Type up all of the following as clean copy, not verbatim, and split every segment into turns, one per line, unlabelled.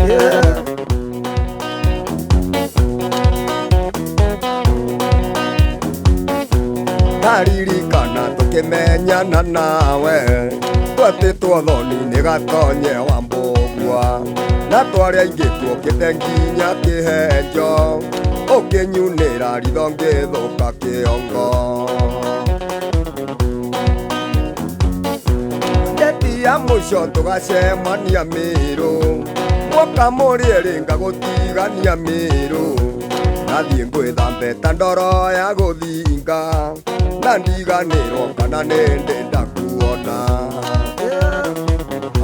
Yeah. Ndaririkana tũkĩmenyana nawe twatĩtwo thoni nĩ gatonye wa mbũgua na twarĩ aingĩ tuokĩte nginya kĩhenjo ũkĩnyunĩra ritho ngĩthũka kĩongo. Ndeti ya mũico tũgacemania Mĩrũ mwoka mũrĩ erĩ ngagũtigania Mĩrũ nathiĩ ngwĩthambe ta ndoro ya gũthinga na ndiganĩrwo kana nĩ ndĩ ndakuona.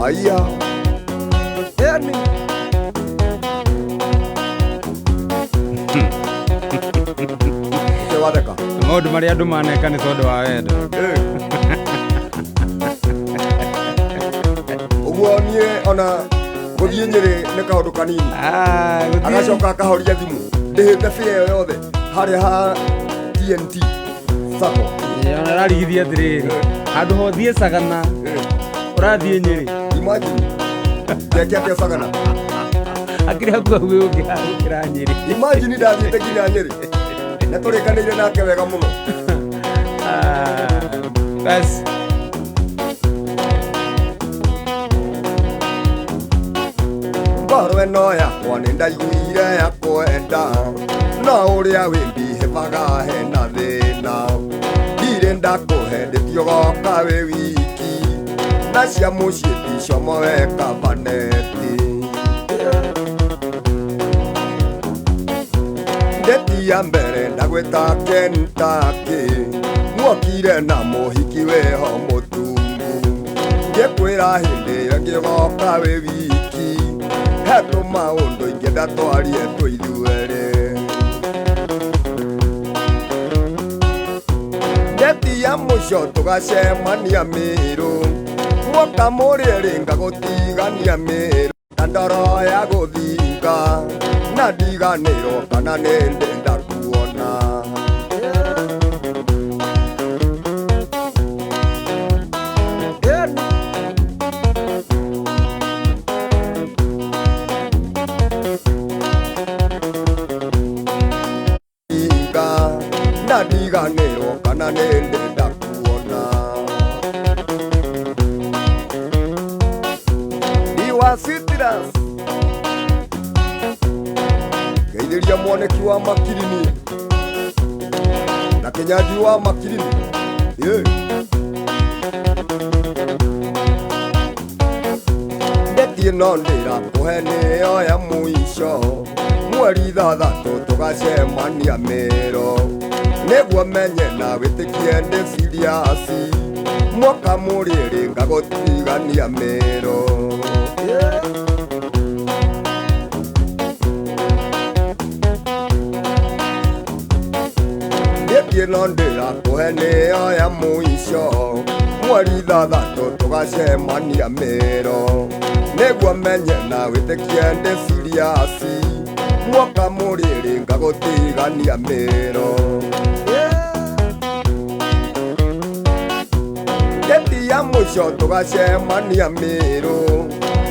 Aya yani watheka.
Maũndũ marĩa andũ maneka nĩ tondũ wa wendo.
Ũguo niĩ ona gũthiĩ Nyĩrĩ nĩ kaũndũ kanini.
Ah, gũthiĩ-
Agacoka akahoria thimũ ndĩhĩte bĩa ĩyo yothe harĩa ha TNT Sacco.
Ĩ, ona ararigithia atĩrĩrĩ handũ ho thiĩ Sagana ũrathiĩ Nyĩrĩ.
Imagine ngeke atĩa Sagana.
Akĩrĩ hakuhĩ gũkĩra Nyĩrĩ.
Imagine ndathiĩte nginya Nyĩrĩ na tũrĩkanĩire nake wega mũno.
Ah, basi.
Ngoro ĩno yakwa nĩ ndaiguire ya kwenda no ũrĩa wĩmbihĩbaga hena thĩna ndirĩ ndakũhe ndĩtiogoka wĩ wiki na cia mũciĩ ticomoe kabaneti. Ndeti ya mbere ndagwĩta Kentucky mwokire na mũhiki wĩho mũtungu ngĩkwĩra hĩndĩ ĩyo ngĩgoka wĩ wiki he tũmaũndũ ingĩenda twarie tũithuerĩ. Ndeti ya mũico tũgacemania Mĩrũ mwoka mũrĩ erĩ ngagũtigania Mĩrũ ta ndoro ya gũthinga na ndiganĩrwo kana nĩ ndĩ ndakuona. Inga na ndiganĩrwo kana nĩ ndĩ ndakuona. Iwa Citrus ngeithĩria mwoneki wa makirini na kĩnyanjui wa makirini. Ĩ. Ndeti ĩno ndĩrakũhe nĩyo ya mũico mweri ithathatũ tũgacemania Mĩrũ nĩguo menye na wĩtĩkie ndĩ serious mwoka mũrĩ erĩ ngagũtigania Mĩrũ. Ndeti ĩno ndĩrakũhe nĩyo ya mũico mweri ithathatũ tũgacemania Mĩrũ nĩguo menye na wĩtĩkie ndĩ serious mwoka mũrĩ erĩ ngagũtigania Mĩrũ. Ndeti ya mũico tũgacemania Mĩrũ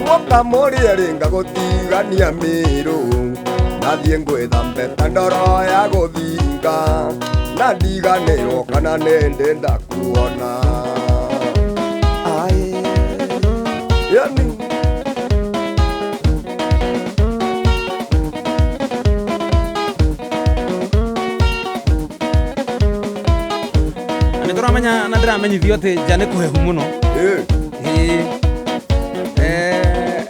mwoka mũrĩ erĩ ngagũtigania Mĩrũ nathiĩ ngwĩthambe ta ndoro ya gũthinga na ndiganĩrwo kana nĩ ndĩ ndakuona. Aĩ, yani
Na nĩ tũramenya na ndĩramenyithio atĩ nja nĩ kũhehu mũno.
Ĩ.
Ĩ. Eh,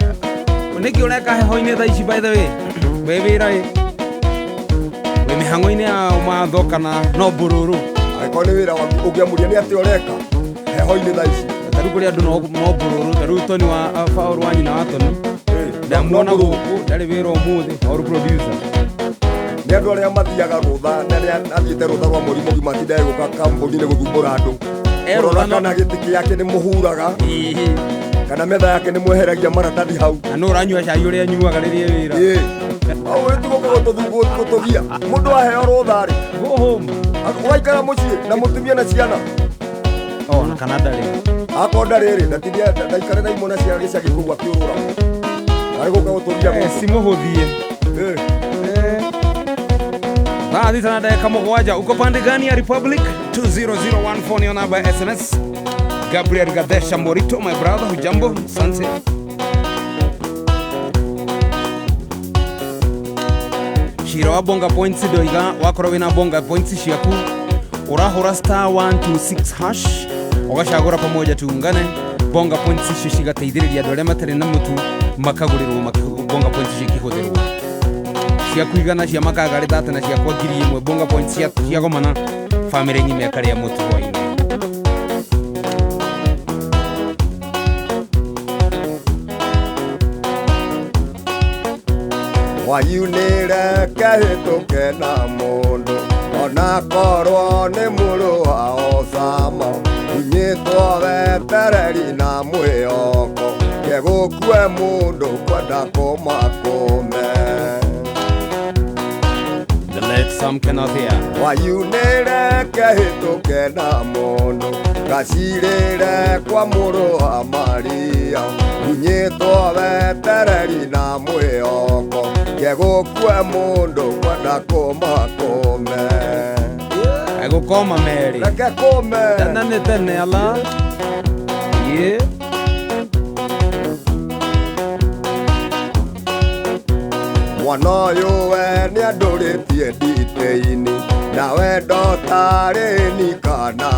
nĩkĩ ũreka heho-inĩ thaa ici by the way wĩ wĩra ĩ wĩ mĩhang'o-inĩ ya matho kana no mbũrũrũ?
Angĩkorwo nĩ wĩra waku ũngĩamũria nĩ atĩa ũreka heho-inĩ thaa ici.
Ta rĩu kũrĩ andũ no mbũrũrũ ta rĩu Tony wa Paul wa nyina wa Tony.
Ĩ,
Ndamuona
no mbũrũrũ.
gũkũ ndarĩ wĩra ũmũthĩ Paul producer.
Nĩ andũ arĩa mathiaga rũtha na arĩa athiĩte rũtha rwa mweri mũgima atindaga gũka kambuni-inĩ gũthumbũra andũ.
Eh,
Kũrora
rũtha no-
kana gĩtĩ gĩake nĩ mũhuraga
Ĩĩ.
kana metha yake nĩ mweheragia maratathi hau.
Na nũ ũranyua cai ũrĩa anyuaga rĩrĩa e wĩra.
Ĩ. Hau ĩtigũka gũtũgia mũndũ aheo rũtha rĩ
Go home.
Ũgaikara mũciĩ na mũtumia na ciana.
Oh, na kana ndarĩ.
Akorwo ndarĩ rĩ ndatindia ndaikare na imwe na ciana gĩcagi kũu akĩũrũra. Arĩ gũka gũtũria gũkũ.
Simuhũthie.
Eh,
Thaa thita na dakika mũgwanja. Uko pande gani ya Republic? 20014 niyo namba ya SMS. Gabriel Gadesha Morito, my brother, hujambo? Asante. Cira wa bonga points ndoiga wakorwo wina bonga points ciaku urahura star 126 hash ugacagura pamoja tuungane. Bonga points icio cigateithĩrĩria andũ arĩa matarĩ na mũtu makagũrĩrwo bonga points icio ikĩhũthĩrwo cia kuigana cia makagarĩ thate na ciakwa 1,000 bonga points ciagomana bamĩrĩ ng'ima ĩkarĩa mũtu hwainĩ.
Wayunĩre kehĩtũke na mũndũ onakorwo nĩ mũrũ wa Osama unyĩtwo wetereri na mwĩhoko kegũkue mũndũ kwenda kũmakũme.
The late Sam Kenothia.
Wayunĩre kehĩtũke na mũndũ gacirĩre kwa mũrũ wa Maria unyĩtwo wetereri na mwĩhoko kegũkue mũndũ kwenda kũmakũme.
Egũkoma merĩ.
Reke kũme.
Tene nĩ tene ala. Yeah.
Mwana ũyũ we nĩandũrĩtie nditĩ-inĩ nawe ndotarĩ ni kana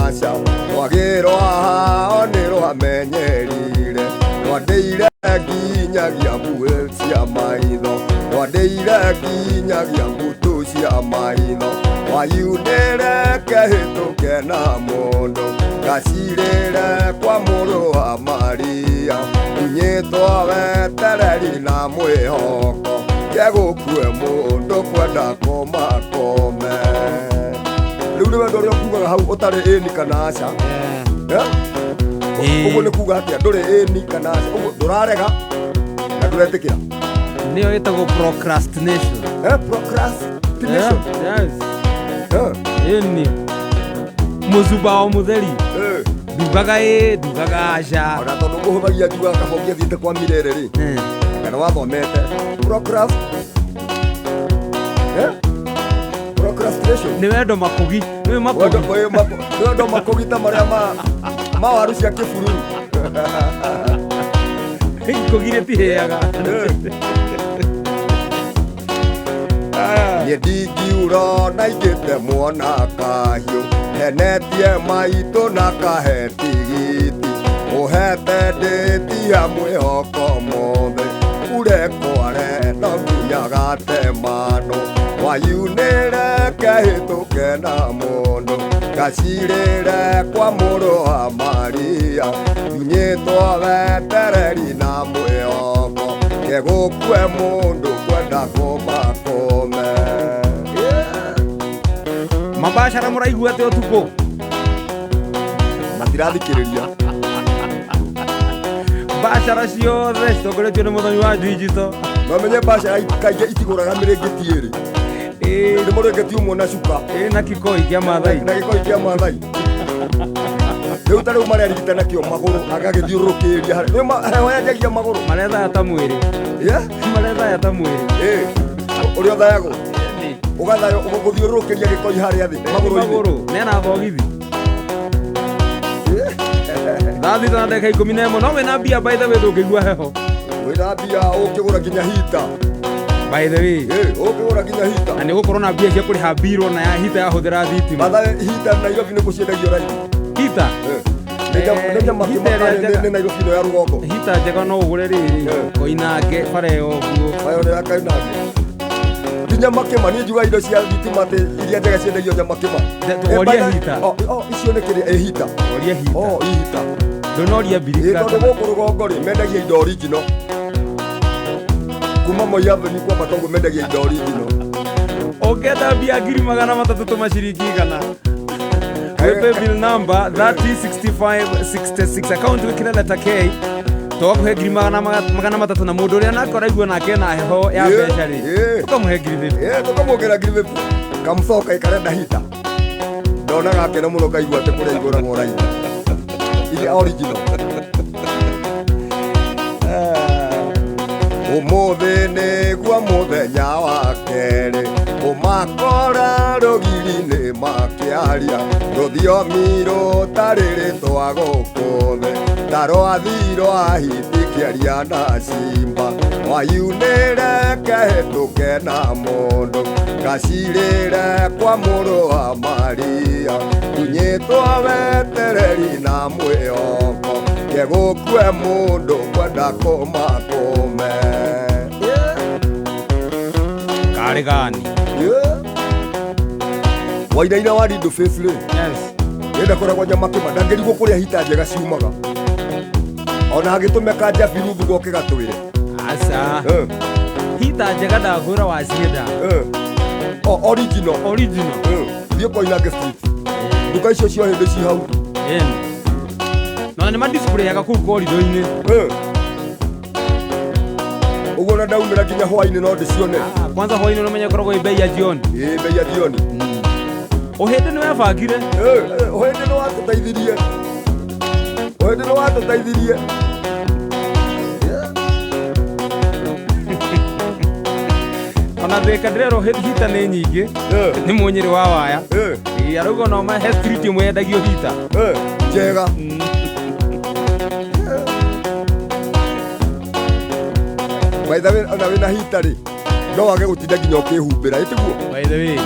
aca rwagĩ hao nĩ rwamenyerire rwandĩire nginyagia mbuĩ cia maitho rwandĩire nginyagia mbutu cia maitho wayunĩre kehĩtũke na mũndũ gacirĩre kwa mũrũ wa Maria unyĩtwo wetereri na mwĩhoko kegũkue mũndũ kwenda kũmakũme. Rĩu nĩ wendo ũrĩa ũkugaga hau ũtarĩ ĩni kana aca. Eh? Ũguo nĩ kuga atĩa ndũrĩ ĩni kana aca ũguo ndũrarega na ndũretĩkĩra.
Nĩyo ĩtagwo procrastination.
Eh, procrastination.
Yeah, yes.
Eh,
Ĩni mũcuba o mũtheri
eh.
ndugaga ĩ ndugaga aca.
Ona tondũ ngũhũthagia njugaga kaba ũngĩathiĩte kwa Mirere rĩ kana wathomete procrast eh? Procrastination.
Nĩ wendo makũgi nĩ
Wendo
makũgi.
nĩ wendo makũgita marĩa ma waru cia kĩbururu.
Ikũgi rĩtihĩaga.
Niĩ ndingiura na ingĩte mwana kahiũ henetie maitũ na kahe tigiti ũhete ndĩtia mwĩhoko mothe ure kware no nginya gatemano wayunĩre kehĩtũke na mũndũ gacirĩre kwa mũrũ wa Maria unyĩtwo wetereri na mwĩhoko kegũkue mũndũ kwenda kũmakũme.
Mabacara mũraigua atĩa ũtukũ?
Matirathikĩrĩria.
Bacara ciothe citongoretio nĩ mũthoni wa digital.
No menye bacara kaingĩ itigũraga mĩrĩngĩti ĩrĩ. Nĩ mũrĩngĩti ũmwe na cuka.
Ĩ na kĩkoi kĩa Maathai.
Na gĩkoi kĩa Maathai. Rĩu ta rĩu marerigita nakĩo magũrũ agagĩthiũrũrũkĩria harĩa. Rĩu heho yanjagia magũrũ.
Marethaya ta mwĩrĩ.
Yeah?
Marethaya ta mwĩrĩ.
Ĩ, ũrĩa ũthayagwo. Ũgathaywo gũthiũrũrũkĩria gĩkoi harĩa thĩ magũrũ-inĩ.
Magũrũ nena thogithi. Thaa thita na ndagĩka 11 no wĩna mbia by the way ndũngĩigua heho.
Wĩna mbia ũngĩgũra nginya hita.
By the way.
Ĩ, ũngĩgũra nginya hita.
Na nĩ ũgũkorwo na mbia cia kũrĩha mbirũ na ya hita yahũthĩra thitima.
Mathawe hita Nairobi nĩ kũciendagio raithi.
Hita?
Nĩ nyama
Hita ĩrĩa
kĩmaka
njega.
nĩ Nairobi ĩno ya rũgongo.
Hita njega no ũgũre rĩrĩ. Koinange bara ĩyo ũguo.
Ayo nĩ ya Koinange. Ti Nyamakĩma, niĩ njugaga indo cia thitima atĩ iria njega ciendagio Nyamakĩma.
Woria hita.
Oh, icio nĩ kĩrĩa, ĩ hita.
Woria hita.
Oh, i hita.
Ndũnoria mbirika.
Ĩ, tondũ gũkũ rũgongo rĩ, mendagia indo original. Kuma Moi Avenue kwambata ũguo mendagia indo original.
Ũngĩenda mbia 300,000 tũma ciringi 100. Wĩ paybill number 306566 account wĩkĩre letter K tũgakũhe 300,000 na mũndũ ũrĩa nake ũraigua nake na heho ya mbeca rĩ tũkamũhe 50,000.
Tũkamwongerera 50,000. Kamũcoka ikarenda hita. Ndonaga akena mũno kaigua atĩ kũrĩa igũragwo raithi. Iria original. Ũmũthĩ nĩguo mũthenya wa kerĩ ũmakora rũgiri-inĩ makĩaria rũthiomi rũtarĩ rĩtwa gũkũ thĩ ta rwathi rwa hiti kĩaria na cimba wayunĩre kehĩtũke na mũndũ ngacirĩre kwa mũrũ wa Maria tunyĩtwo wetereri na mwĩhoko kegũkue mũndũ kwenda kũmakũme.
Karĩ gani?
Wainaina wa Rindo Face rĩ,
Yes.
nĩndakoragwo nyamakĩma ndangĩrigwo kũrĩa hita njega ciumaga ona agĩtũme kanja biruthu goke gatwĩre.
Aca.
Eh,
Hita njega ndakwĩra wacienda.
eh. O, original.
Original.
Eh, thiĩ Koinange Street, nduka icio cia hĩndĩ ci hau.
Ĩni. Na nĩ madisplayaga kũu korido-inĩ.
Eh. Ũguo na ndaumĩra nginya hwainĩ no ndĩcione.
Ah, kwanza hwainĩ ũramenya ĩkoragwo ĩ bei ya jioni.
Ĩ bei ya jioni.
Ũhĩndĩ nĩ webangire.
Eh, eh, ũhĩndĩ nĩ watũteithirie, ũhĩndĩ nĩ watũteithirie.
Ona thĩka ndĩrerwo hita nĩ nyingĩ.
Eh,
Nĩ mũnyĩrĩ wa waya.
eh,
Ĩ, arauga ona he street ĩmwe yendagio hita.
eh, njega. By the way, ona wĩna hita rĩ no wage gũtinda nginya ũkĩhumbĩra ĩtiguo.
By the way,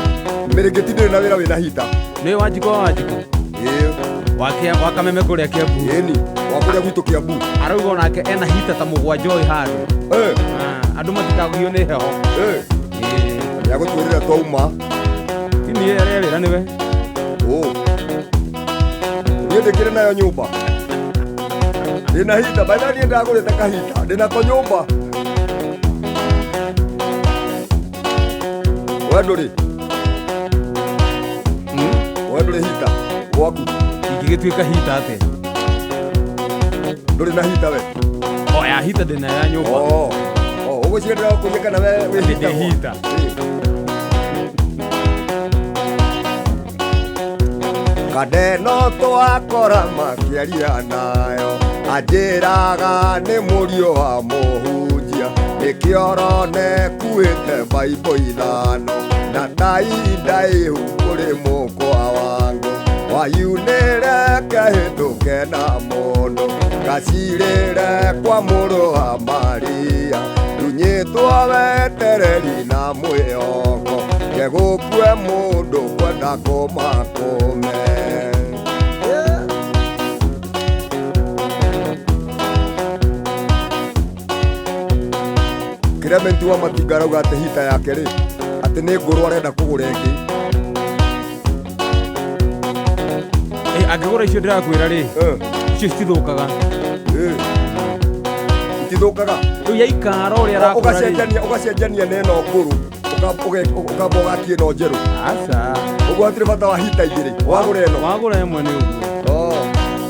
mĩrĩngĩti ndĩrĩ na wĩra wĩna hita.
Nĩ Wanjikũ wa Wanjikũ.
Ĩ.
Wa Kameme kũrĩa Kiambu.
Ĩni wa kũrĩa gwitũ Kiambu.
Arauga onake ena hita ta mũgwanja ũyũ handũ.
Eh,
Ah, andũ matikagũgio nĩ heho.
eh,
Ĩ,
nĩagũtwĩrĩra twauma.
ti niĩ arerĩra nĩwe.
Ũ niĩ ndĩkĩrĩ nayo nyũmba ndĩna hita by the way, niĩ ndagũrĩte kahita ndĩnako nyũmba we ndũrĩ. We ndũrĩ hita gwaku?
Ingĩgĩtuĩka hita atĩa?
Ndũrĩ na hita we?
O ya hita ndĩna ya nyũmba.
Oh, oh, ũgwĩciria ndĩrakũria kana we wĩ
Atĩ
hita
ndĩ
gwa?
hita.
Ĩ. Kandeno twakora makĩaria nayo anjĩraga nĩ mũriũ wa mũhunjia nĩkĩo nekuĩte baibũ ithano na tai ndaihu kũrĩ mũkwa wangu wayunĩre kehĩtũke na mũndũ ngacirĩre kwa mũrũ wa Maria tunyĩtwo wetereri na mwĩhoko kegũkue mũndũ kwenda kũmakũme. Yeah. Clement wa Matinga arauga atĩ hita yake rĩ atĩ nĩ ngũrũ arenda kũgũra ĩngĩ.
Ĩ, angĩgũra icio ndĩrakwĩra rĩ,
Eh,
icio citithũkaga.
eh. Itithũkaga.
Rĩu yaikara ũrĩa arakũra rĩ.
Ũgacenjania ũgacenjania na ĩno ngũrũ ũkamba ũgakie ĩno njerũ.
Aca.
Ũguo hatirĩ bata wa hita igĩrĩ wagũra ĩno.
Wagũra ĩmwe nĩ ũguo.
Oh,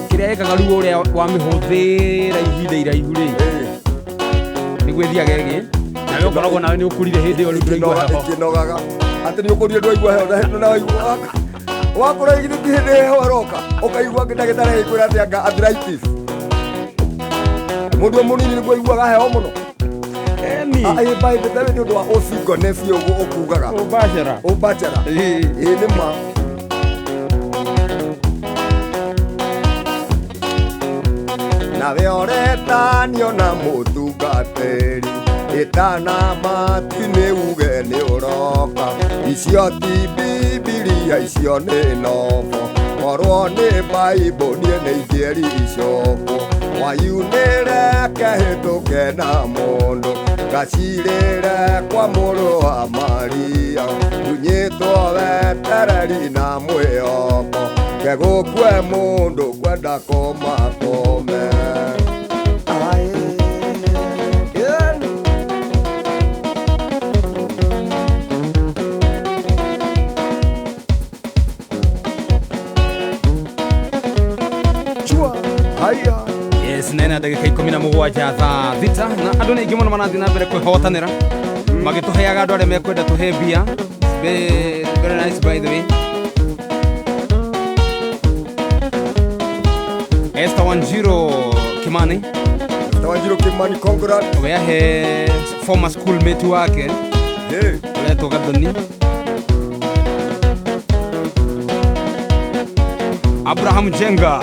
Kĩrĩa ĩkaga rĩu ũrĩa wamĩhũthĩra ihinda iraihu rĩ,
eh.
nĩguo ĩthiaga ĩgĩ. Nawe ũkoragwo nawe nĩ ũkũrire hĩndĩ ĩyo rĩu ndũraigua
Ĩkĩnoga-
heho.
ĩkĩnogaga atĩ nĩ ũkũrire ndwaigua heho na waigua wakũra githĩ ti hĩndĩ heho ĩroka ũkaigua ndagĩtarĩ agĩkwĩra atĩ anga arthritis mũndũ mũnini nĩguo aiguaga heho mũno.
Eni.
By the way nĩ ũndũ wa ũcingo biũ ũguo ũkugaga.
Ũbacera.
Ũbacera.
Ĩ.
Ĩ nĩ ma nawe ũretanio na mũtungatĩri ĩtana mati nĩ uge nĩ ũroka icio ti Bibilia icio nĩ nobo korwo nĩ baibũ niĩ nĩ ingĩericokwo wayunĩre kehĩtũke na mũndũ ngacirĩre kwa mũrũ wa Maria tunyĩtwo wetereri na mwĩhoko kegũkue mũndũ kwenda kũmakũme. Aĩ, ĩni. Chua, haya.
Yes, nena ndagĩka 17 thaa thita na andũ nĩ aingĩ mũno marathiĩ na mbere kwĩhotanĩra magĩtũheaga andũ arĩa mekwenda tũhe mbia. It's very, very nice by the way. Esther Wanjiro Kimani.
Esther Wanjiru Kimani congrats.
Ũgeahe former schoolmate wake
Hey.
ũretwo Gathoni. Abraham Jenga,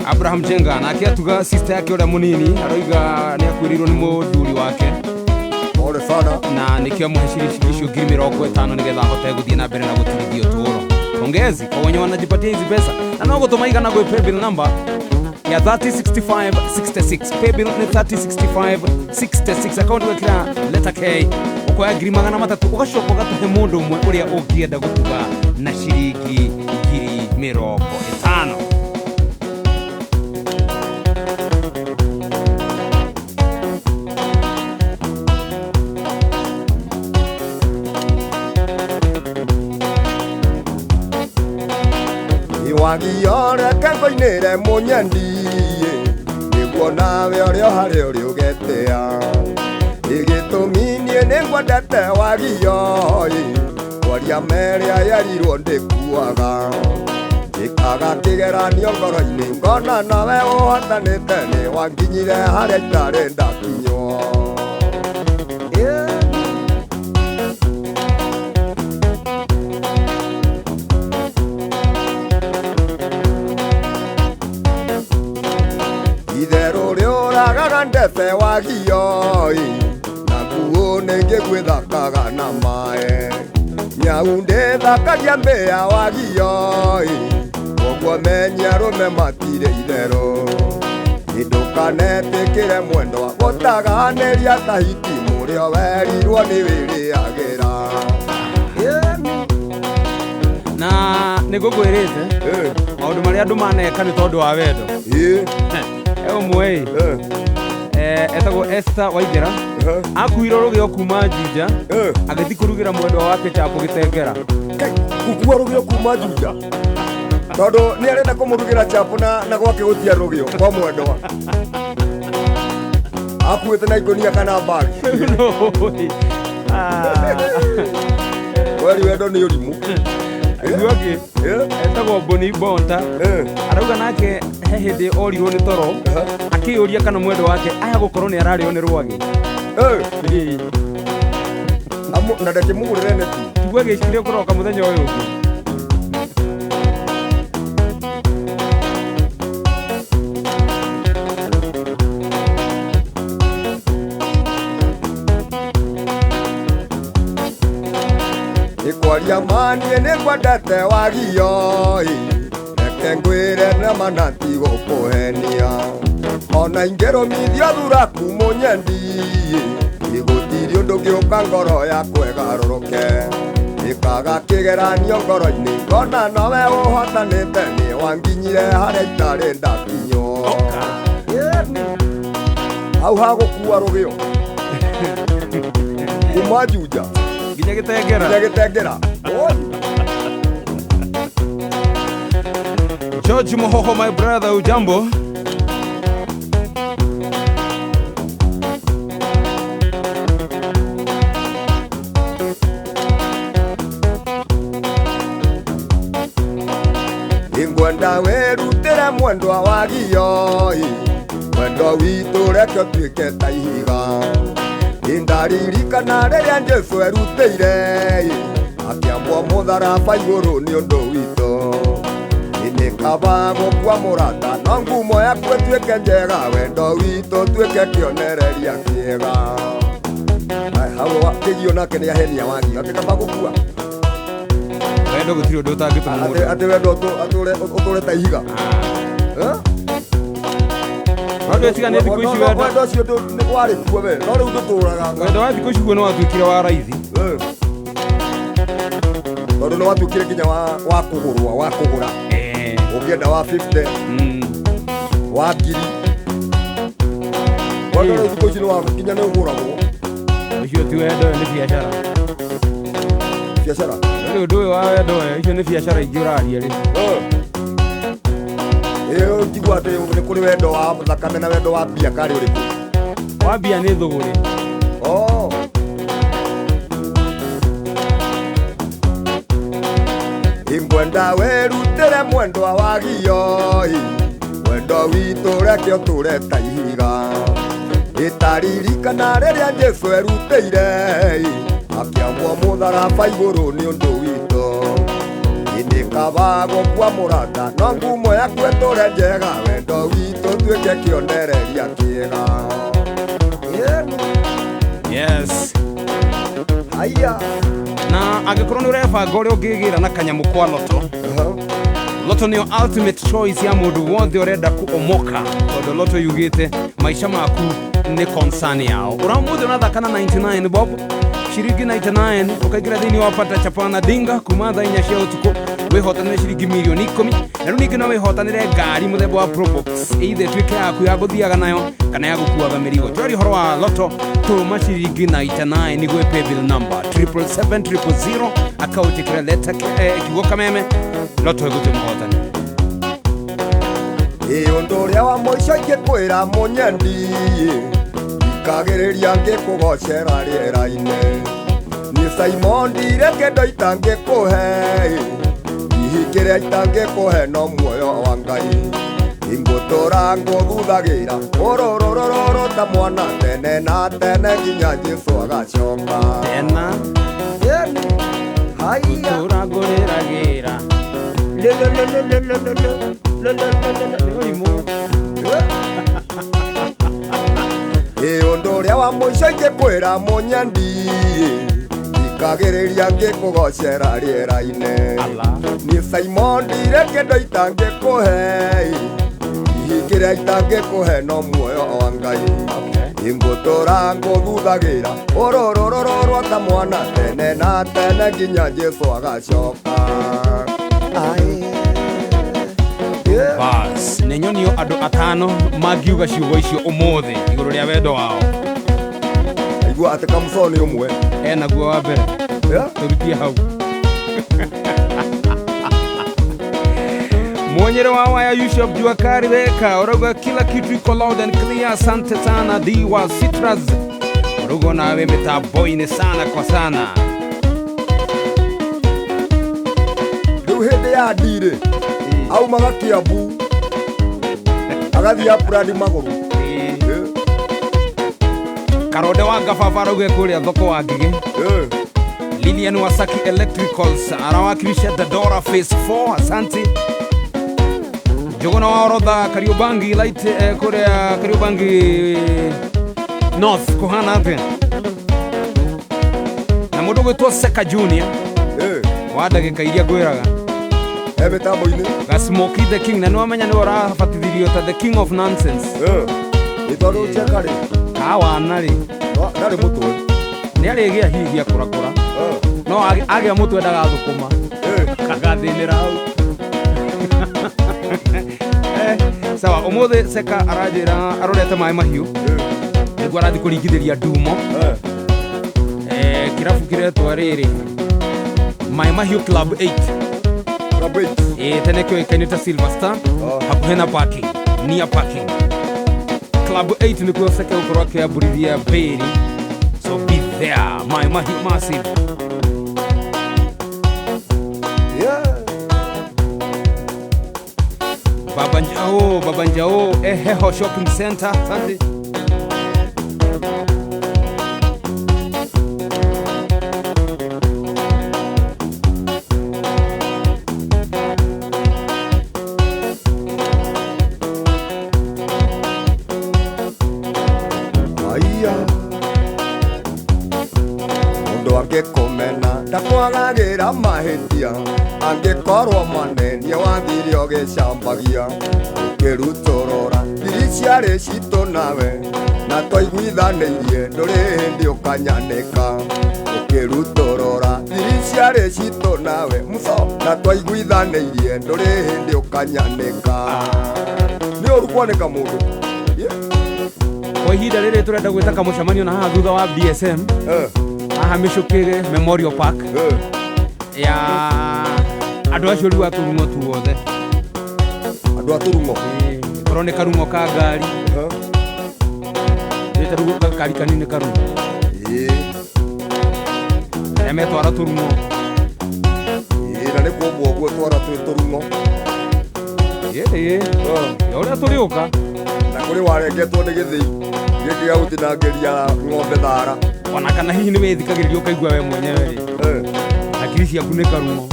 Abraham Jenga nake atuga sister yake ũrĩa mũnini aroiga nĩ akuĩrĩirwo nĩ mũthuri wake.
Pole sana.
Na nĩkĩo amũhe ciringi icio 50,000 nĩgetha ahote gũthiĩ na mbere na gũtirithia ũtũũro. Pongezi kwa wenye wanajipatia hizi pesa na no gũtũma igana gwĩ paybill number ya 306566. Paybill nĩ 306566, akaunti gwĩkĩra letter K, ũkoya 300,000 ũgacoka ũgatũhe mũndũ ũmwe ũrĩa ũngĩenda gũtuga na ciringi 50,000.
Iwagio reke ngoinĩre mũnyendi nĩguo nawe ũrĩa harĩa ũrĩ ũgetea ĩgĩtũmi niĩ nĩngwendete wagio kwaria merĩa yerirwo ndĩkuaga njĩkaga kĩgeranio ngoro-inĩ ngona nawe ũhotanĩte nĩ wanginyire harĩa itarĩ ndakinywo. Itherũ rĩũragaga ndebe wagio na nguo nĩngĩgwĩthakaga na maĩ nyau ndĩthakagia mbĩa wagio koguo menya arũme matirĩ itherũ ndũkanetĩkĩre mwendwa gũtaganĩria tahiti mũrĩo werirwo nĩ wĩrĩagĩra.
Na nĩngũkwĩrĩte maũndũ marĩa andũ maneka nĩ tondũ wa wendo. E ũmwe etagwo Esther Waithera akuirwo rũgĩo kuma Juja agĩthiĩ kũrugĩra mwendwa wake chapo gĩtengera.
Gũkua rũgĩo kuma Juja tondũ nĩ arenda kũmũrugĩra chapo na gwake gũtia rũgĩo kwa mwendwa akuĩte na ikũnia kana mbagi. Kweli wendo nĩ ũrimũ.
Ũguo ũngĩ etagwo Boni Bonta arauga nake he hĩndĩ orirwo nĩ toro akĩyũria kana mwendwa wake aya gũkorwo nĩ ararĩo nĩ rwagĩ.
Na ndakĩmũgũrĩre neti.
Tiguo agĩciria kũroka mũthenya ũyũ ũngĩ.
Kwaria manie nĩngwendete wagio reke ngwĩre nama na tigũkũhenia ona ingĩrũmithio thuraku mũnyendi igũtirĩ ũndũ ngĩũka ngoro yakwa ĩgarũrũke ĩkaga kĩgeranio ngoro-inĩ ngona nowe ũhotanĩte nĩ wanginyire harĩa itarĩ ndakinywo. Hau hagũkua rũgĩo kuma Juja
nginya gĩtengera.
Nginya gĩtengera.
George Mohoho, my brother, ujambo?
Ingwenda wĩrutĩre mwendwa wagio mwendwa witũ reke ũtuĩke ta ihiga indaririkana rĩrĩa Jesũ erutĩire akĩambwo mũtharaba igũrũ nĩ ũndũ witũ nĩ kaba gũkua mũrata no ngumo yaku ĩtuĩke njega wendo witũ ũtuĩke kĩonereria kĩega. Hau kĩgio nake nĩ ahenia wagio atĩ kaba gũkua
wendo gũtirĩ ũndũ ũtangĩtũma mũndũ
atĩ wendo ũtũre ta ihiga.
Wendo ĩtiganĩte thikũ ici wendo
wendo ũcio warĩ kuo we no rĩu ndũtũraga.
Wendo wa thikũ ici guo nĩ watuĩkire wa raithi
tondũ nĩ watuĩkire nginya wa kũgũrwa wa kũgũra ũngĩenda wa 50 wa ngiri. Wendo rĩu thikũ ici nginya nĩ ũgũragwo.
Ũcio ti wendo, nĩ biacara.
Biacara
rĩu ũndũ ũyũ wa wendo icio nĩ biacara ingĩ ũraria rĩu.
Ĩyo njigua atĩ nĩ kũrĩ wendo wa thakame na wendo wa mbia karĩ ũrĩkũ?
Wa mbia nĩ thũgũrĩ.
Ingwenda wĩrutĩre mwendwa wagio Wendo witũ reke ũtũre ta ihiga. Ĩtaririkana rĩrĩa Jesũ erutĩire, akĩambwo mũtharaba igũrũ nĩ ũndũ witũ. Nĩ kaba gũkua mũrata, no ngumo yaku ĩtũre njega, wendo witũ tuĩke kĩonereria kĩega.
Yes.
Haya.
Na angĩkorwo nĩ ũrebanga ũrĩa ũngĩgĩra na kanyamũ kwa loto, loto nĩyo ultimate choice ya mũndũ wothe ũrenda kuomoka, tondũ loto yugĩte maica maku nĩ concern yao. Ũramũthĩ ũrathaka na 99 bob, ciringi 99 ũkaingĩra thĩinĩ wa pata chapana dinga kuma thaa 4 cia ũtukũ, wĩhotanĩre ciringi mirioni 10, na rĩu ningĩ no wĩhotanĩre ngari mũthemba wa Probox, either ĩtuĩke yaku ya gũthiaga nayo kana ya gũkuaga mĩrigo. Tũraria ũhoro wa loto, tũma ciringi 99 nĩguo paybill number 777 000, akaunti kĩrĩa leta kiugo kameme, loto ĩgũtue mũhotani.
Ĩ ũndũ ũrĩa wa mũico ingĩkwĩra mũnyendi, ikagĩrĩria ngĩkũgocera rĩera-inĩ. Niĩ Simon ndirĩ kĩndũ itangĩkũhe, hihi kĩrĩa itangĩkũhe no muoyo wa Ngai. Ingũtũra ngũthuthagĩra ũrũrũrũrũ ta mwana tene na tene nginya Jesũ agacoka.
Tena.
Yeni. Haiya.
Gũtũra ngũrĩragĩra. Nĩ ũrimũ.
Ĩ ũndũ ũrĩa wa mũico ingĩkwĩra mũnyendi, ikagĩrĩria ngĩkũgocera rĩera-inĩ.
Ala.
Niĩ Simon ndirĩ kĩndũ itangĩkũhe, hihi kĩrĩa itangĩkũhe no muoyo wa Ngai. Ingũtũra ngũthuthagĩra ũrũrũrũrũ ta mwana tene na tene nginya Jesũ agacoka. Aye. Yeah.
Bas, nĩ nyonio andũ atano mangiuga ciugo icio ũmũthĩ igũrũ rĩa wendo wao.
Aigua atĩ Kamũco nĩ ũmwe.
Enaguo wa mbere.
Yeah.
Tũrutie hau mwonyere wa waya Yusuf Juakari weka urauga kila kitu iko loud and clear. Asante sana D wa Citrus, urauga nawe mitambo-inĩ sana kwa sana.
Rĩu hĩndĩ ya ndirĩ aumaga Kiambu agathiĩ Apurandi magũrũ.
Karonde wa Ngababa arauga kũrĩa thoko wa Ngigĩ. Lilian Wasaki Electricals anawakilisha Dadora Phase 4, asante. Jogona wa orodha Kariobangi Light, kuria Kariobangi North kuhana atia na mundu gwitwo Seka Junior wa ndagĩka iria ngwĩraga.
E mĩtambo-inĩ.
Gasmoki the King, na nĩwamenya nĩwe ũrabatithirio ta the King of Nonsense.
Nĩ tondũ Cheka rĩ
kawana rĩ
ndarĩ mũtwe.
Nĩ arĩgĩa hihi akũrakũra, no agĩa mũtwe ndagathũkũma, kagathĩnĩra hau. Sawa, ũmũthĩ Seka aranjĩra arorete maĩ mahiũ nĩguo arathiĩ kũringithĩria ndumo. Kĩrabu kĩretwo rĩrĩ Maĩ Mahiũ Club 8.
Club 8.
Tene kĩoĩkaine ta Silver Star. Hakuhĩ na parking, near parking, Club 8 nĩkuo Seka gũkorwo akĩambũrithia mbĩri, so be there, Maĩ Mahiũ massive. Baba Njao, Baba Njao, Eheho Shopping Center. Asante.
Aya. Mũndũ angĩkũmena ndakwagagĩra mahĩtia, angĩkorwo manenie wathire ũgĩcambagia ũkĩrutũrũra thiri ciarĩ citũ nawe na twaiguithanĩirie ndũrĩ hĩndĩ ũkanyanĩka ũkĩrutũrũra thiri ciarĩ citũ nawe muco na twaiguithanĩirie ndũrĩ hĩndĩ ũkanyanĩka. Nĩ ũru kwanĩka mũndũ. Yeah.
Kwa ihinda rĩrĩ tũrenda gwĩta kamũcemanio na haha thutha wa BSM, haha Mĩcũkĩrĩ Memorial Park, ya andũ acio rĩu a tũrung'o tuothe.
Andũ a tũrung'o.
Korwo nĩ karung'o ka ngari, nĩ ta rĩu gakari kanini karung'o, arĩa metwara tũrung'o.
Ĩĩ, na nĩ kuombwo ũguo twara twĩ tũrung'o.
Ĩĩ. Ũrĩa tũrĩũka.
Na kũrĩ warengetwo nĩ gĩthĩi gĩkĩ gĩa gũtinangĩria ng'ombe thara.
Ona kana hihi nĩ wĩthikagĩrĩria ũkaigua we mwenyewe rĩ. Hakiri ciaku nĩ karumo.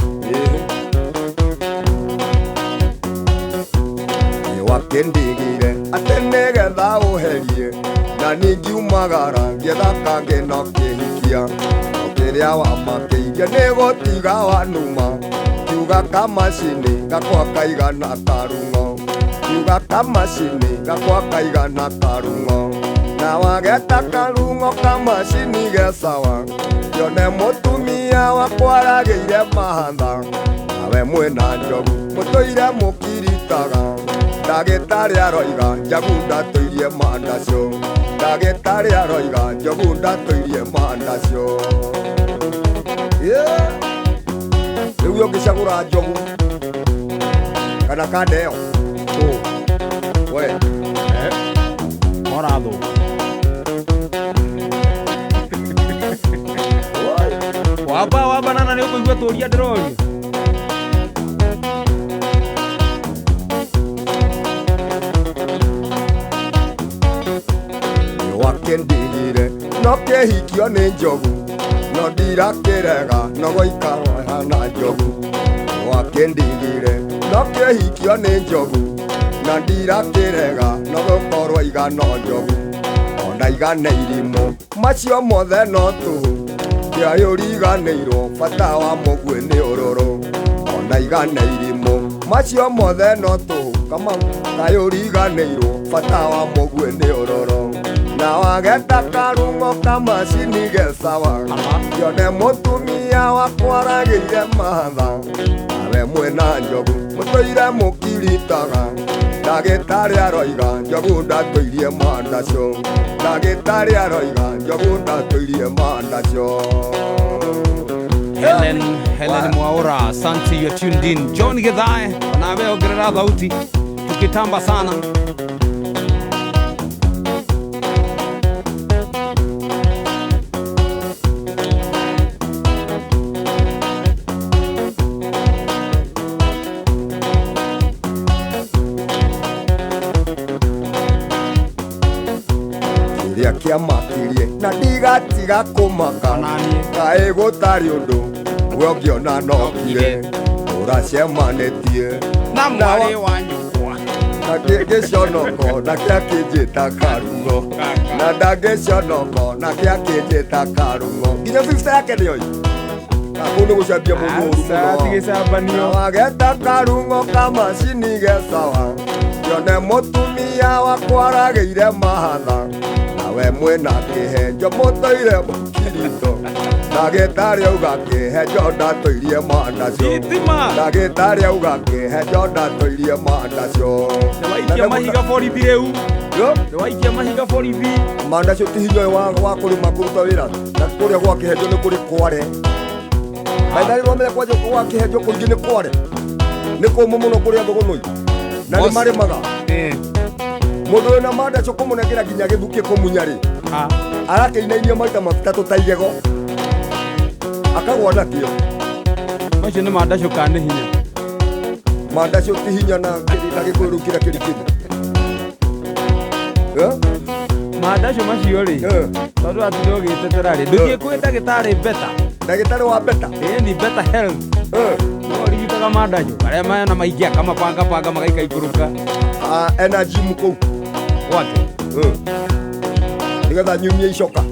Wakĩndigire atĩ nĩgetha ũherie na ningiumagara ngĩetha kangĩ no kĩhikia no kĩrĩa wamakĩirie nĩ gũtiga wanuma kiuga kamacini gakwa kaigana karung'o kiuga kamacini gakwa kaigana karung'o na wageta karung'o kamacini gesawa yone mũtumia wakwa aragĩire mahatha nawe mwĩna njogu mũtũire mũkiritaga ndagĩtarĩ aroiga njagu ndatũirie mandacio ndagĩtarĩ aroiga njogu ndatũirie mandacio. Rĩu ũngĩcagũra njogu kana kanda ĩyo we
Morathũka. Wamba wamba nana nĩ ũkũigua tũria ndĩroria.
Wakĩndigire no kĩhikio nĩ njogu no ndirakĩrega no gũikarwo hana njogu wakĩndigire no kĩhikio nĩ njogu na ndirakĩrega no gũkorwo igano njogu ona igana irimũ macio mothe no tũhũ kĩarĩ ũriganĩirwo bata wa mũguĩ nĩ ũrũrũ ona igana irimũ macio mothe no tũhũ kama kaĩ ũriganĩirwo bata wa mũguĩ nĩ ũrũrũ na wageta karung'o kamacini gesawa yone mũtumia wakwa aragĩire mahatha nawe mwĩna njogu mũtũire mũkiritaga ndagĩtarĩ aroiga njogu ndatũirie mandacio ndagĩtarĩ aroiga njogu ndatũirie mandacio.
Helen Helen Mwaura, asante, you're tuned in. John Githae, nawe ongerera thauti tukitamba sana.
Kĩrĩa kĩamakirie na ndigatiga kũmaka kaĩ gũtarĩ ũndũ we ũngĩona nokire ũracemanĩtie
na mwarĩ wa nyũkwa
na kĩngĩconoko na kĩa kĩnjĩta karung'o na ndangĩconoko na kĩa kĩnjĩta karung'o nginya fifta yake nĩoĩ kũu nĩ gũcambia mũndũ ũru mũno wageta karung'o kamacini gesawa yone mũtumia wakwa aragĩire mahatha nawe mwĩna kĩhenjo mũtũire mũkirito ndagĩtarĩ auga kĩhenjo ndatũirie mandacio ndagĩtarĩ auga kĩhenjo ndatũirie mandacio.
Nĩwaikia mahiga borithi rĩu nĩwaikia mahiga borithi
mandacio ti hinya ũyũ wa kũrĩma kũruta wĩra na kũrĩa gwa kĩhenjo nĩ kũrĩ kware maitharĩ rwamenya kwanja gwa kĩhenjo kũingĩ nĩ kware nĩ kũmũ mũno kũrĩa thũgũnũi na nĩ marĩmaga mũndũ wĩna mandacio kũmũnengera nginya gĩthukĩ kũmunya rĩ arakĩinainia maita matatũ ta igego akagwa nakĩo.
Macio nĩ mandacio kana nĩ hinya?
Mandacio ti hinya na gĩkũyũ rĩu kĩrĩa kĩrikĩte.
Mandacio macio rĩ tondũ atinda ũgĩtetera rĩ ndũthiĩ kwĩ ndagĩtarĩ beta
ndagĩtarĩ wa beta
ĩni beta health no ũrigitaga mandacio arĩa mena maingĩ akamabangabanga magaikaikũrũka.
Ena gym kũu
gwake
nĩgetha nyumie icoka.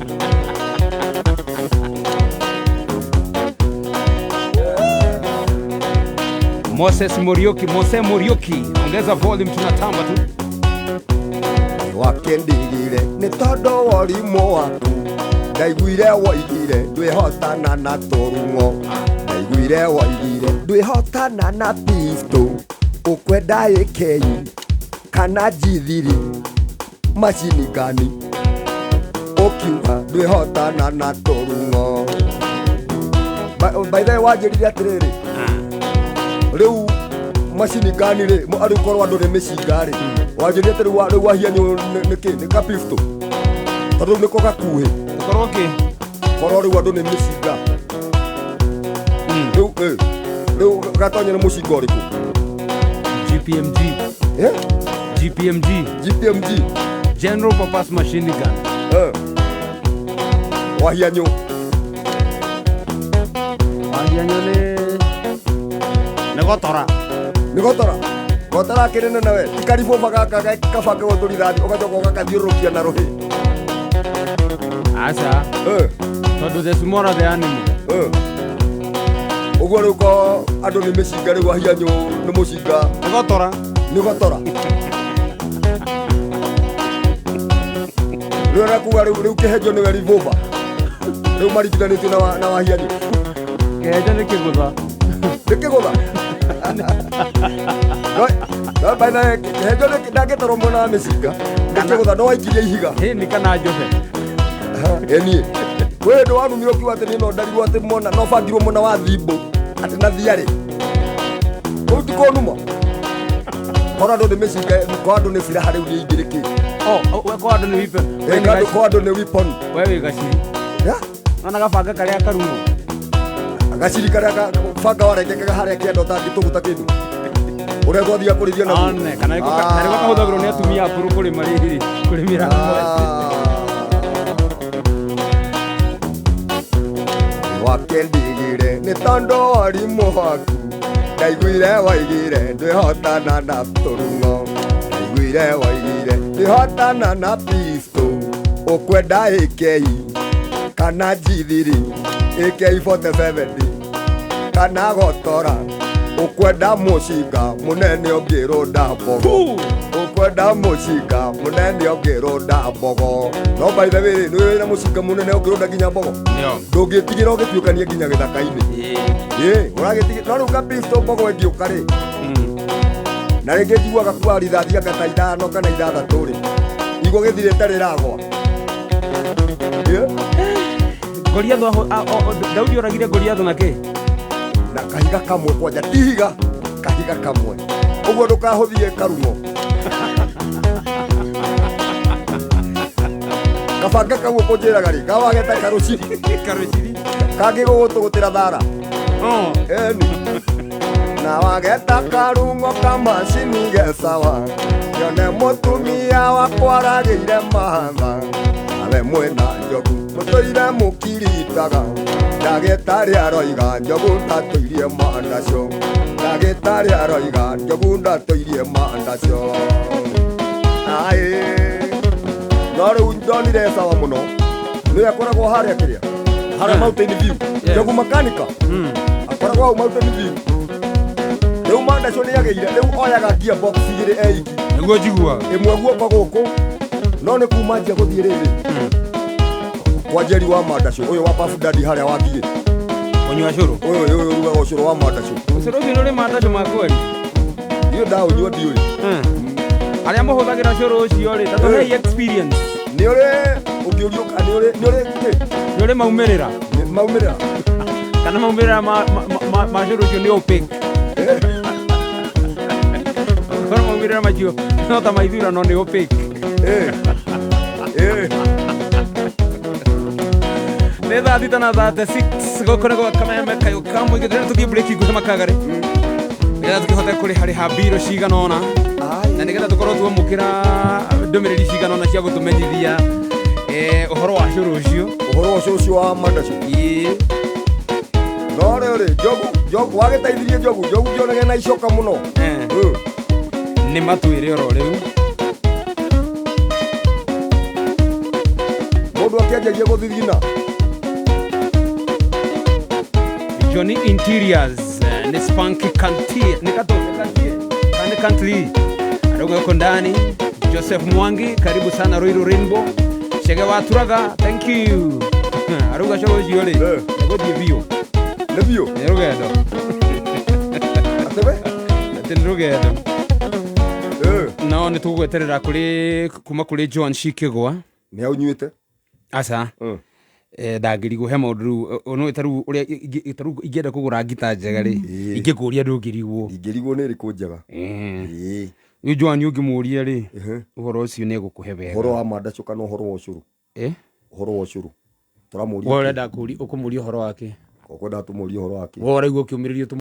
Moses Muriuki, Mose Muriuki, ongeza volume tunatamba tu.
Wakĩndigire nĩ tondũ wa ũrimũ waku ndaiguire woigire ndwĩhotana na tũrung'o ndaiguire woigire ndwĩhotana na pistol ũkwenda AK kana G3 macini gani ũkiuga ndwĩhotana na tũrung'o. By the way wanjĩrire atĩrĩrĩ rĩu macini gani rĩ arĩ korwo andũ nĩ mĩcinga rĩ wanjĩrire atĩ rĩu wahianywo nĩ kĩ nĩ ka pistol tondũ rĩu nĩko gakuhĩ
korwo kĩ
korwo rĩu andũ nĩ mĩcinga rĩu rĩu gatonya nĩ mũcinga ũrĩkũ?
GPMG.
Eh?
GPMG.
GPMG.
General Purpose Machine Gun.
Eh. Wahianyũ.
Wahianyũ nĩ gotora.
Nĩ gotora. Gotora akĩrĩ nene we. Ti karibũba gaka kabange gũtũrithathi ũgacoka ũgakathiũrũrũkia na rũhĩ.
Aca.
Eh.
Tondũ the smaller the animal.
Eh. Ũguo rĩu ko andũ nĩ mĩcinga rĩu wahianyũ nĩ mũcinga.
Nĩ gotora.
Nĩ gotora. Rĩu arakuga rĩu kĩhenjo nĩwe revolver. Rĩu maringithanĩtio na wahianyũ.
Kĩhenjo nĩ kĩgũtha.
Nĩ kĩgũtha. No by the way, kĩhenjo nĩ ndangĩtarwo mwena wa mĩcinga. Nĩ kĩgũtha no waikirie ihiga.
Hĩ nĩ kana njobe.
Ĩniĩ. Kwĩ hĩndĩ wanumirwo ũkiuga atĩ niĩ no ndarirwo atĩ mwena no bangirwo mwena wa thimbũ atĩ na thiarĩ. Kũu ti kũnuma. Korwo andũ nĩ mĩcinga, korwo andũ nĩ silaha rĩu niĩ ingĩrĩ kĩ?
Oh, we korwo andũ nĩ weapon.
Korwo andũ nĩ weapon.
We wĩ gaciri.
Ya?
Nona gabanga karĩa karung'o.
Gaciri karĩa banga warengekaga harĩa kĩanda ũtangĩtũgũta kĩndũ. Ũrĩa twathiaga kũrĩithia naguo.
One, kana nĩko kahũthagĩrwo nĩ atumia akũrũ kũrĩma rĩrĩ, kũrĩmĩra.
Wakendigire nĩ tondũ warimũ waku ndaiguire waigire ndwĩhotana na tũrung'o ndaiguire waigire ndwĩhotana na pistol ũkwenda AK kana G3 AK47 kana gotora ũkwenda mũcinga mũnene ũngĩrũnda mbogo ũkwenda mũcinga mũnene ũngĩrũnda mbogo. No by the way, nĩ wĩna mũcinga mũnene ũngĩrũnda nginya mbogo. Ndũngĩtigĩra ũgĩtuĩkania nginya gĩthaka-inĩ. Ĩ, ũragĩtigĩra no rĩu ka pistol mbogo ĩngĩũka rĩ. Na rĩngĩ njiguaga kuga rithathi anga ta 5 kana 6 rĩ. Igua gĩthirĩte rĩragwa.
Goliathu Daudi oragire Goliathu na kĩ?
Na kahiga kamwe kwanja ti higa, kahiga kamwe. Ũguo ndũkahũthie karung'o. Kabanga kau ũkũnjĩraga rĩ, kawageta karũciri.
Karũciri.
Kangĩgũgũtũgũtĩra thara. Eni. Na wageta karung'o kamacini gecawa. Nyone mũtumia wakwa aragĩire mahatha. Awe mwĩna njogu mũtũire mũkiritaga. Ndagĩtarĩ aroiga njogu ndatũirie mandacio. Ndagĩtarĩ aroiga njogu ndatũirie mandacio. Aĩ. No rĩu ndonire sawa mũno. Nĩwe akoragwo harĩa kĩrĩa? Harĩa Mountain View. Njogu makanika. Akoragwo hau Mountain View. Rĩu mandacio nĩagĩire, rĩu oyaga gearbox igĩrĩ eiki.
Nĩguo njiguaga.
Ĩmwe guoko gũkũ. No nĩ kuma njia gũthiĩ rĩrĩ. Kwa Njeri wa mandacio, ũyũ wa Puff Daddy harĩa wa Ngigĩ.
Ũnyua cũrũ?
Ũyũ ũrugaga ũcũrũ wa mandacio.
Ũcũrũ ũcio nĩ ũrĩ mandacio ma kweri?
Niĩ ndaũnyua ndiũĩ.
Arĩa mũhũthagĩra cũrũ ũcio rĩ, ta tũhei experience.
Nĩ ũrĩ ũngĩũrio nĩ ũrĩ nĩ ũrĩ kĩ?
Nĩ ũrĩ maumĩrĩra?
Nĩ maumĩrĩra.
Kana maumĩrĩra ma cũrũ ũcio nĩ opaque. Korwo maumĩrĩra macio no ta maithurano nĩ opaque. Nĩ thaa 6:36 gũkũ nĩ gwa Kameme kayũ ka mũingĩ. Tũrenda tũthiĩ break nguhĩ makagare. Nĩgetha tũkĩhote kũrĩharĩha mbirũ cigana ũna. Na nĩgetha tũkorwo twamũkĩra ndũmĩrĩri cigana ũna cia gũtũmenyithia ũhoro wa cũrũ ũcio.
Ũhoro wa cũrũ ũcio wa mandacio.
Ĩĩ.
No rĩu rĩ, njogu wagĩteithirie njogu, njogu ngĩonage na icoka mũno.
Nĩ matwĩre oro rĩu.
Mũndũ akĩanjagia gũthithina.
Johnny Interiors ni Spanky Kanti, ni kato, ni Kantli. Adogo yuko ndani. Joseph Mwangi, karibu sana Ruiru Rainbow. Chege wa Turaga, thank you. Aruga shogo jiole. Ngo bio.
Ne bio.
Ni rugendo.
Atebe?
Ati ni rugendo. No ni tugweterera kuri kuma kuri Joan Shikigwa.
Ni aunyuite?
Aca. Ndangĩrigwo he maũndũ rĩu no ta rĩu ũrĩa ta rĩu ingĩenda kũgũra ngita njega rĩ, ingĩkũria ndũngĩrigwo.
Ingĩrigwo nĩ ĩrĩkũ njega?
Rĩu Joan ũngĩmũria rĩ, ũhoro ũcio nĩ egũkũhe wega.
Ũhoro wa mandacio kana ũhoro wa ũcũrũ? Ũhoro wa ũcũrũ. Tũramũria.
We ũrenda ũkũmũria ũhoro wake?
Ũkwenda tũmũrie ũhoro wake.
We ũraigua ũkĩũmĩrĩrio.